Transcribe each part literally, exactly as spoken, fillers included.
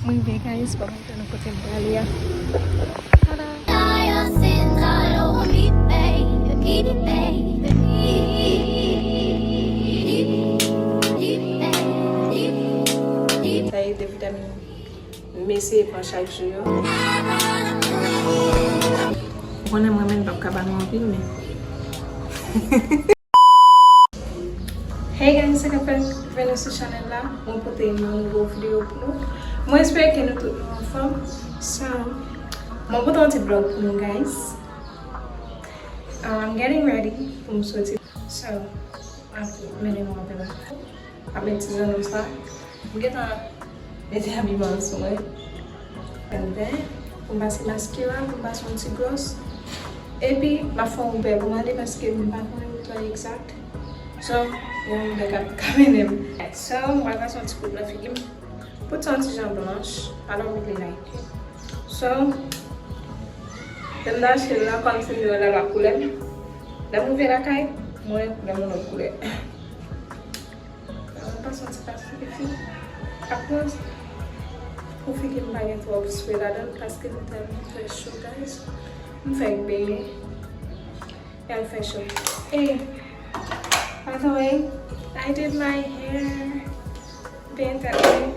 M rive, guys, bon, m rive nan kote m prale a. Tada! Sa e de vitamin m eseye pran chak jou yo. Ou konnen mwen menm m p ap ka ba nou anpil, men Hey guys, sa k ap fèt? Vini sou chanèl la, mwen pote yon nouvo videyo pou nou. Mwen espere ke nou tout nou anfòm. So, mwen pote yon ti vlog pou nou, guys. Uh, I'm getting ready pou m soti. So, ap mennen nou anpè la. Ap met ti zanno sa. M gentan mete abiman sou mwen. And then, pou m pase maskara, pou m pase yon ti gloss. Epi, m ap fè yon woubè pou m ale paske m pa konnen wout la egzak. So, yon woubè k ap ka mennen m. So, m pral pase yon ti kout nan figi m. Pou ti yon ti jan blanch, alò m vle like. So, lè m nan achte l la, kòm se m wè l la koulè m. Lè m rive lakay, mwen, koulè m yon lòt koulè. Mwen pase yon ti pastiki. Apre, pou figi m pa gen twòp swe ladan l, paske m tèlman fè cho, guys. M fèk benyen. E al fè cho. Hey, by the way, I did my hair. Benyen tèt mwen.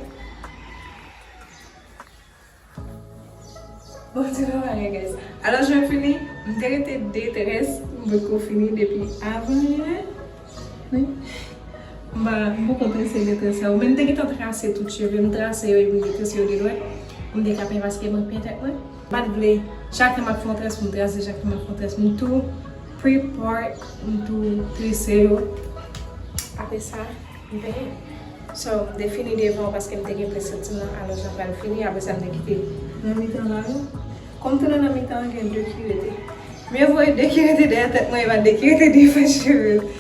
Bon, ti nan bagay, guys. Alò, jan fini, m te rete detrès, m potko fini depi avan yè. Wi. M pa, m poko trese detrès la. Ou menm te gentan trase tout cheve m, trase yo epi m te trese yo de lwen. M te ka penyen paske mwen penyen tèt mwen. M pa t vle, chak tan m ap fè yon très, pou m trase, chak tan m ap fè yon très, m tou pre-part, m tou trese yo. Apre sa, m penyen. So, m te fini devan paske m te gen plis santi m nan, alò jan pral fini, apre sa m te kite nan mitan la yo. Kòm tounen nan mitan an, gen de ki rete. Mye vo de ki rete dèyè tèt mwen, e pa de ki rete devan cheve m.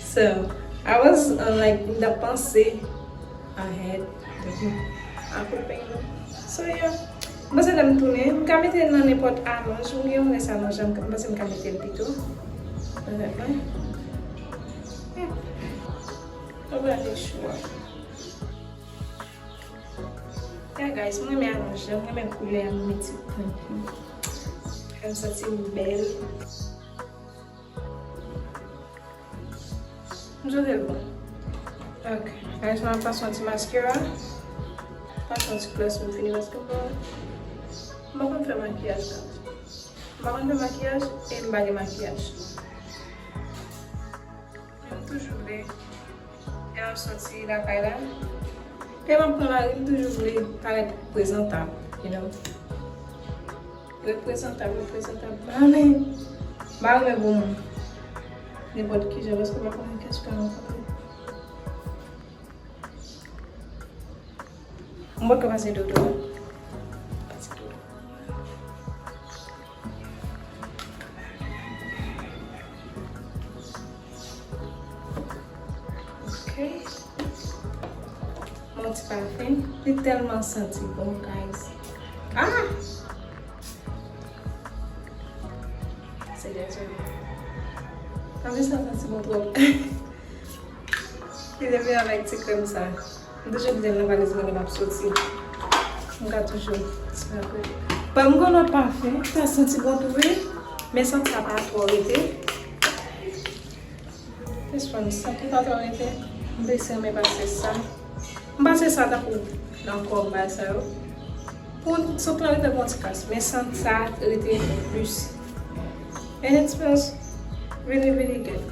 So, I was, uh, like, m t ap panse ahead. Donk, a kout peny non. So, yeah. M panse lè m tounen, m ka mete l nan nenpòt alonj. M gen yon rès alonj la, m ka, m panse m ka mete l pito. Onètman. Yeah. Mwen prale chou a. Yeah, guys, mwen renmen alonj la, mwen renmen koulè a, mwen renmen ti pwent yo. Fè m santi m bèl. M soti l bon. Ok. Guys, mwen pase yon ti maskara. Pase yon ti gloss, m fini paske m pa, m pa konn fè makiyaj, guys. M pa konn fè makiyaj e m pa gen makiyaj. Men m toujou vle, lè m soti lakay la, lè m ap pran lari, m toujou vle parèt prezantab, you know. Reprezantab, reprezantab. Mami, m pa renmen pou moun. Nenpòt ki jan, paske m pa konnen kiyès m ka rankontre. M poko pase dodo. Pase dodo. Ok. Mon ti pafen. Li tèlman santi bon, guys. Ah! Se dezole. Anvi sa santi bon twòp. Li te vin avèk ti krèm sa. M toujou mete l nan valiz mwen lè m ap soti. M ka toujou spray. Bon, m gen yon lòt pafen. Sa santi bon tou wi. Men sant sa pa twò rete. This one, sant li pa twò rete. M plis renmen pase sa. M pase sa tankou nan kò m bagay sa yo. Pou sant lan rete bon ti kras. Men sant sa rete plis. And it smells really, really good.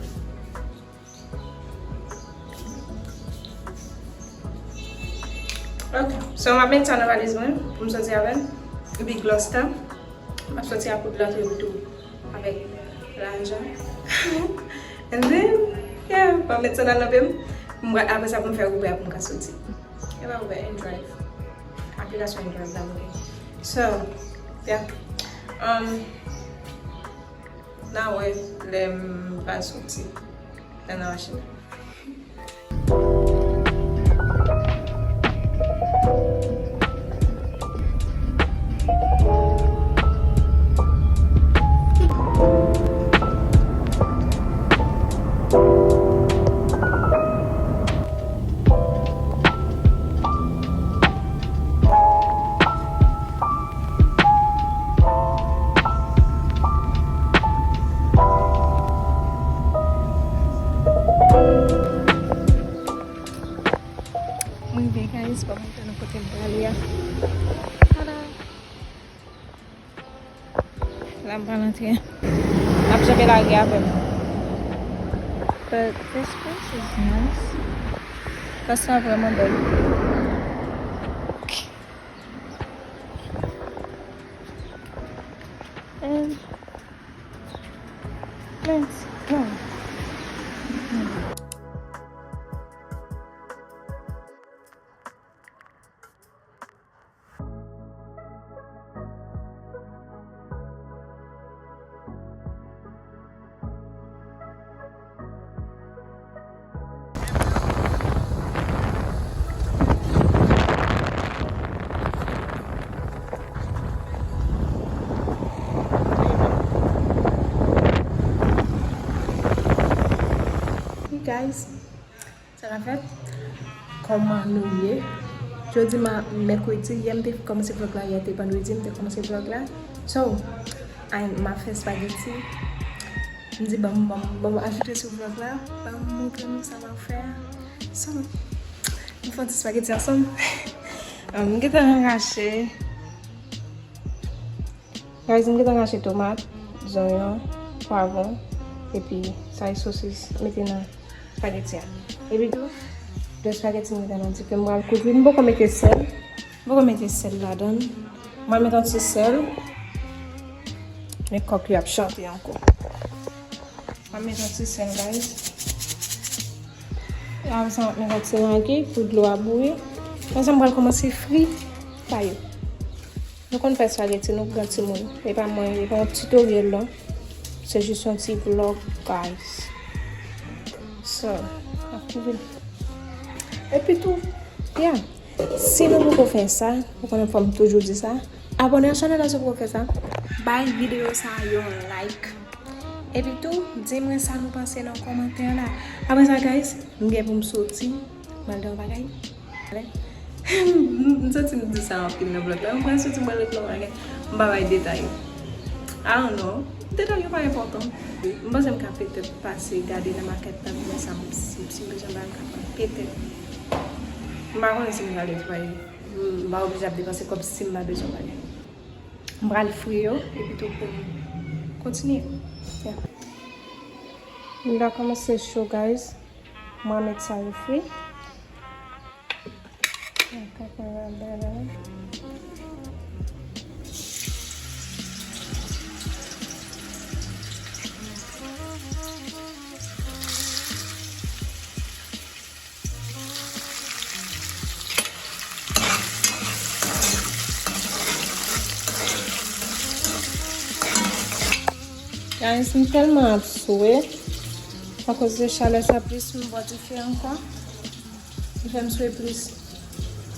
Ok, so m ap met sa nan valiz mwen pou m soti avè l. Epi gloss la, m ap soti ak poud la tou, tou avèk lajan. And then, yeah, m ap met sa nan lanpe m. M, apre sa pou m fè woubè pou m ka soti. E pa woubè, and drive. Aplikasyon and drive la m gen. So, yeah. Um, N a wè lè m pral soti. Ann nan machin nan. Bon, montre nou kote m prale a. Tada! La m pral antre. N ap janbe lari avè m. But this place is nice. Plas la vrèman bèl. And let's go. Hey guys, sa ka fèt? Kòman nou ye? Jodi ma mèkredi, yè m te kòmanse vlòg la, yè te vandredi, m te kòmanse vlòg la. So, ay, m ap fè spaghetti. M di, ban m, ban m, ban m ajoute sou vlòg la, ban m montre nou sa m ap fè a. So, m fè yon ti spaghetti ansanm. M gentan rache. Guys, m gentan rache tomat, zonyon, pwavwon, epi sa e sosis, mete nan spaghetti a. Epi tou, dlo spaghetti m gentan nan dife, m pral kouvri, m poko mete sèl. M poko mete sèl ladan l. M pral mete yon ti sèl. Men kòk yo ap chante ankò. M ap mete yon ti sèl, guys. E apre sa, m ap mete yon ti Maggi pou dlo a bouyi. Apre sa, m pral kòmanse fri pa yo. Nou konn fè spaghetti, nou gran timoun. E pa mwen, e pa yon tutoriel, non. Se jis yon ti vlog, guys. So, m ap kouvri l. Epi tou, yeah. Si nou poko fè sa, ou konnen fò m toujou di sa, abòne a chanèl la si w poko fè sa. Bay videyo sa a yon like. Epi tou, di mwen sa nou panse nan kòmantè la. Apre sa, guys, m gen pou m soti, m al nan yon bagay. M santi m di sa anpil nan vlòg la. M pral soti, m pral al nan yon bagay. M pa bay detay. I don't know. Detay yo pa enpòtan. M panse m ka petèt pase gade nan makèt la pou wè sa m, si, si m bezwen bagay m ka pran. Petèt. M pa konnen si m prale fè bagay. M pa oblije ap depanse kòb si m pa bezwen bagay. M pral fri yo, epi tou pou m kontinye. Yeah. Dlo a kòmanse cho, guys. Mwen met sa yo fri. Guys, m tèlman ap swe. Akoz de chalè sa, plis m bò dife ankò. Li fè m swe plis.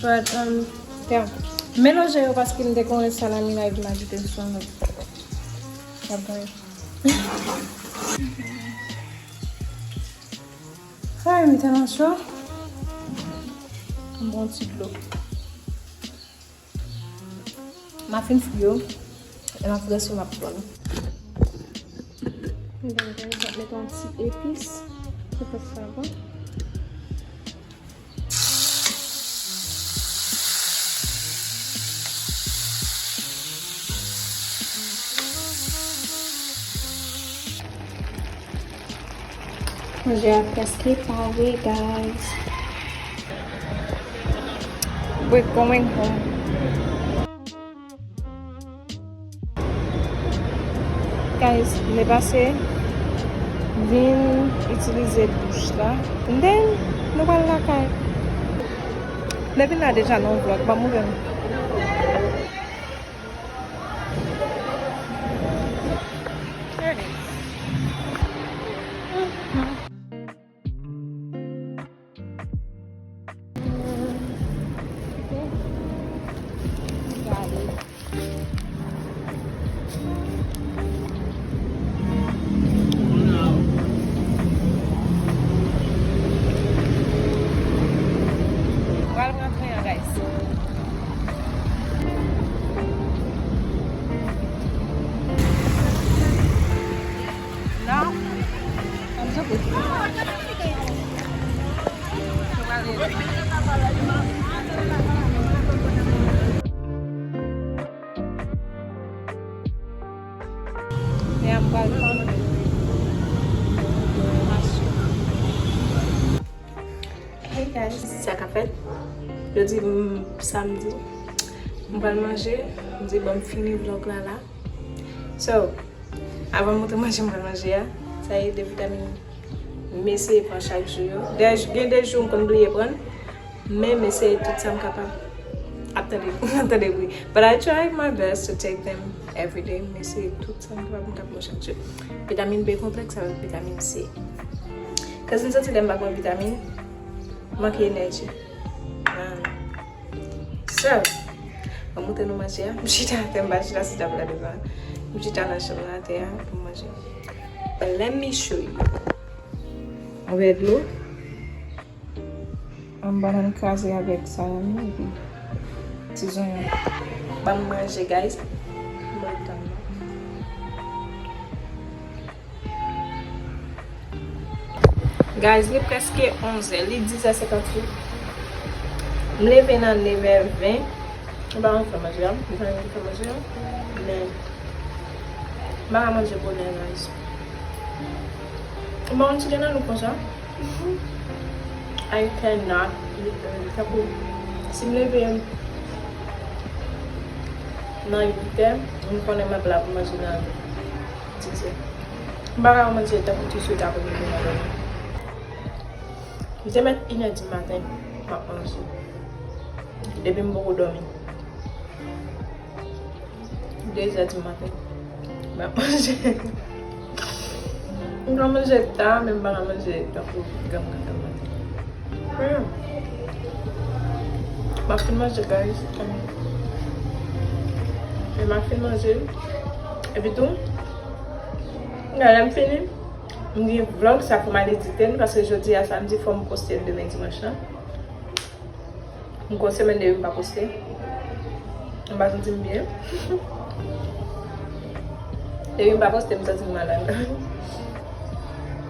But, um, yeah. Melanje yo paske m te konnen salami la epi m ajoute l sou yon lòt. Y ap ganyen. Ay, m tèlman cho. M pran ti dlo. M a fin fri yo. E m ap fri yo sou m ap vann. M ap met yon ti epis. Se pa sa bon. Manje a prèske pare, guys. We're going home. Guys, m te pase vin itilize douch la. And then, nou pral lakay. M te vin la deja nan vlòg, ban m ouvè m. There it is. Pral rantre an, guys. Jodi m samdi, m pral manje, m di bon m fini vlog la la. So, avan m montre manje m pral manje a, sa e de vitamin m eseye pran chak jou yo. Dayè, gen de jou m konn bliye pran l, men m eseye tout sa m kapab. Ap tande, ap tande bri. But I try my best to take them every day. M eseye tout sa m kapab, m kapab pran chak jou. Vitamin B konplèks avèk vitamin C. Cause m santi lè m pa pran vitamin, manke enèji. So, mwen montre nou manje a. M chita atè, m pa chita sou tab la devan. M chita nan chanm nan atè a pou m manje. But let me show you. Yon vè dlo. Yon bannann kraze avèk salami epi ti zonyon. Ban m manje, guys. Mwen tann. Guys, li prèske onzè, li dizè senkantuit. M leve nan nevè ven. M pa konn fè manje a, m pa konn fè manje a. Men, m pa ka manje bonè, guys. M pa konn si gen nan nou konsa. I cannot eat early. Tankou, si m leve nan uitè, m konnen m ap la pou manje nan dizè. M pa ka manje tankou touswit apre m leve nan dòmi. Li te mèt inè di maten, m ap manje. Depi m poko dòmi. Dezè di maten, m ap manje. M ka manje ta, men m pa ka manje tankou granm nan maten. Hmm. M ap fin manje, guys. Men m ap fin manje. Epi tou, lè m fini, m gen vlog sa pou m al edite l, paske jodi a samdi, fò m poste l demen dimanch lan. M gon semèn depi m pa poste. M pa santi m byen. Depi m pa poste, m santi m malad.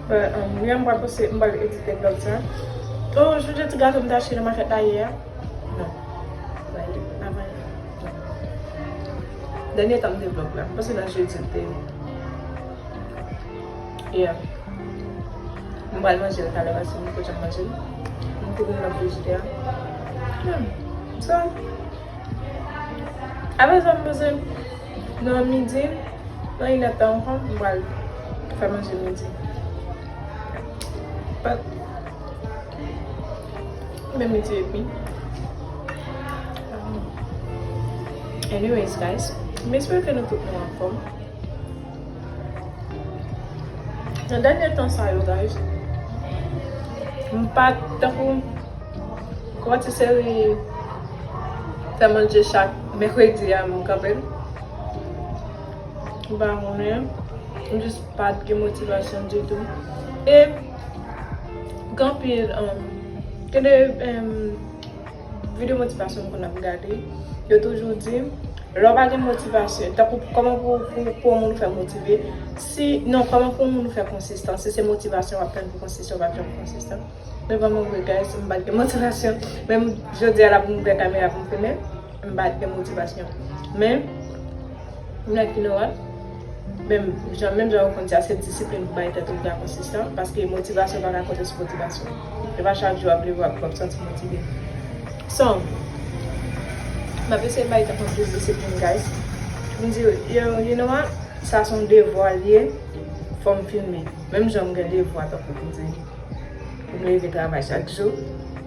But, um, yeah, m pral poste, m pral edite vlog sa. Oh, m sonje ti gato m te achte nan makèt la yè a. Non. Avan yè. Dènye tan m te vlog la. M panse nan jedi l te ye. Yeah. M pral manje l talè paske m poko janm manje l. M kouvri l nan frijidè a. Hmm. So, apre sa, m panse nan midi, nan inèdtan ankò, m pral fè manje midi. But, men midi epi. Anyways, guys, m espere ke nou tout nou anfòm. Nan dènye tan sa yo, guys, m pa t tankou, kòman ti seri fè manje chak mèkredi a, m kanpe l. M pa konnen, m jis pa t gen motivasyon ditou. E gen anpil, um, gen de, um, videyo motivasyon m konn ap gade, yo toujou di, lè w pa gen motivasyon, tankou kòman pou, pou, pou yon moun fè motive, si, non, kòman pou yon moun fè konsistan, si se motivasyon w ap tann pou konsistan, w p ap janm konsistan. Men vrèman vre, guys, m pa t gen motivasyon, menm jodi a la pou m ouvè kamera pou m filme, m pa t gen motivasyon. Men, m like, you know what? Menm jan, menm jan ou konn di a, se disiplin pou bay tèt ou pou ka konsistan, paske motivasyon pa ka konte sou motivasyon. E pa chak jou w ap leve w ap, w ap santi motive. So, m ap eseye bay tèt mwen plis disiplin, guys. M di, yo, you know what? Sa se yon devwa l ye, fò m filme. Menm jan m gen devwa tankou pou di, pou m leve travay chak jou,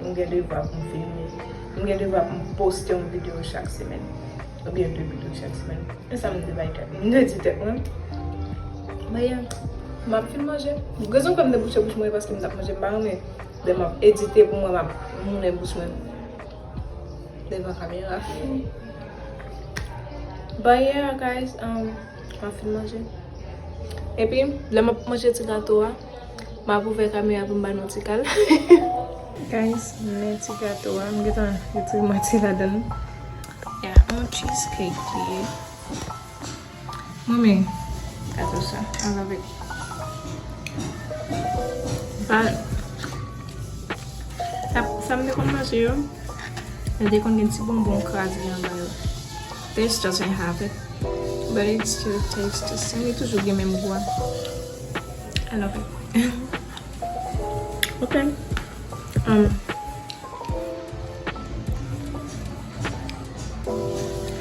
m gen devwa pou m filme. M gen devwa pou m poste yon videyo chak semèn. Oubyen de videyo chak semèn. E sa m te bay tèt mwen. M te di tèt mwen, men, m ap fin manje. Rezon fè m te bouche bouch mwen, paske m t ap manje, m pa renmen lè m ap edite pou mwen, m ap moulen bouch mwen devan kamera. But yeah, guys, um, m ap fin manje. Epi, lè m ap manje ti gato a, m ap ouvè kamera pou m ba nou ti kal. Guys, men ti gato a, m gentan retire mwatye ladan l. Yeah, yon cheesecake li ye. Mwen men gato sa, I love it. But, sa, sa m te konn manje yo, yo te konn gen ti bonbon kraze anba yo. This doesn't have it, but it still tastes the same. Li toujou gen menm gou a. I love it. Ok. Um,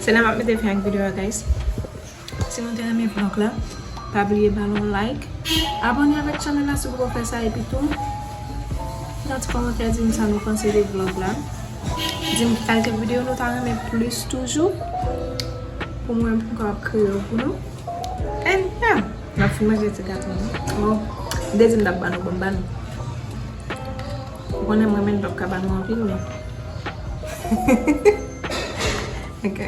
Se la m ap mete fen ak videyo a, guys. Si nou te renmen vlog la, pa bliye ba l yon like. Abòne avèk channel la si w poko fè sa, epi tou nan ti kòmantè di m sa nou panse de vlog la. Di m ki kalite videyo nou ta renmen plis toujou pou mwen, pou m kapab kreye yo pou nou. And yeah, n ap fin manje ti gato nou. Oh, m te di m t ap ba nou, bon, m ba nou. Ou konnen mwen menm, m p ap ka ba nou anpil, men. Ok.